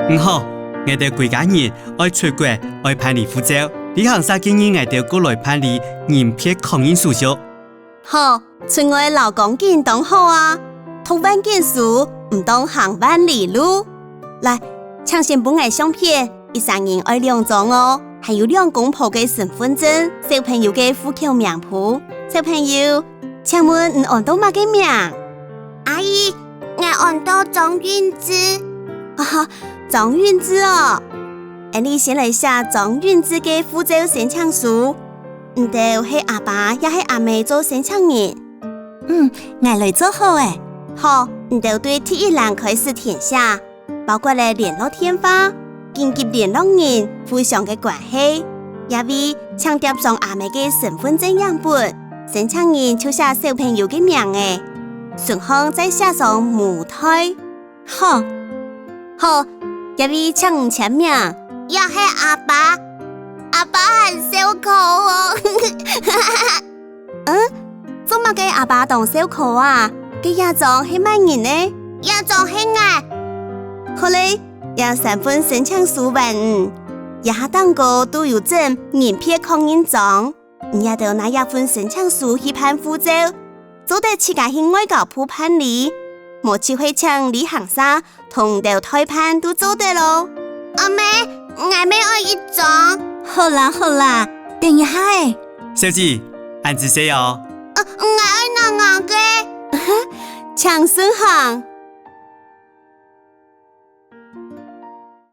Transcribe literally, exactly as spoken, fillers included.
毋好，𠊎兜歸家人愛出國，愛辦理護照，旅行社建議𠊎兜過來辦理人別確認手續。好，出外遶光景當好啊！讀萬卷書，毋當行萬里路。來，請先分𠊎相片，一儕人愛兩張哦，還有兩公婆个身份證、小朋友个戶口名簿。小朋友，請問你安到麼个名？阿姨，𠊎安到張韻芝。啊，張韻芝哦！恁樣先來寫張韻芝个護照申請書。你兜係阿爸也係阿姆做申請人？嗯，𠊎來做好了。好，你兜對第一欄開始填寫，包括了聯絡電話、緊急聯絡人、互相个關係。這位請貼上阿姆个身份證影本，申請人就寫小朋友个名仔，順向再寫上母代。好，好，這位請你簽名。這係阿爸，阿爸還笑科哦。嗯，做麼个阿爸當笑科啊？該這張係麼人呢？這張係𠊎。好咧，這三份申請書還你，這下頂高都有㧡人別確認章。你這兜拿這份申請書去辦護照，做得自家去外交部辦理，無就係請旅行社同你兜代辦都做得咯。阿姆，𠊎乜愛一張。好啦好啦，等一下仔。小姐，恁仔細哦。呃，𠊎愛拿𠊎个。請順行。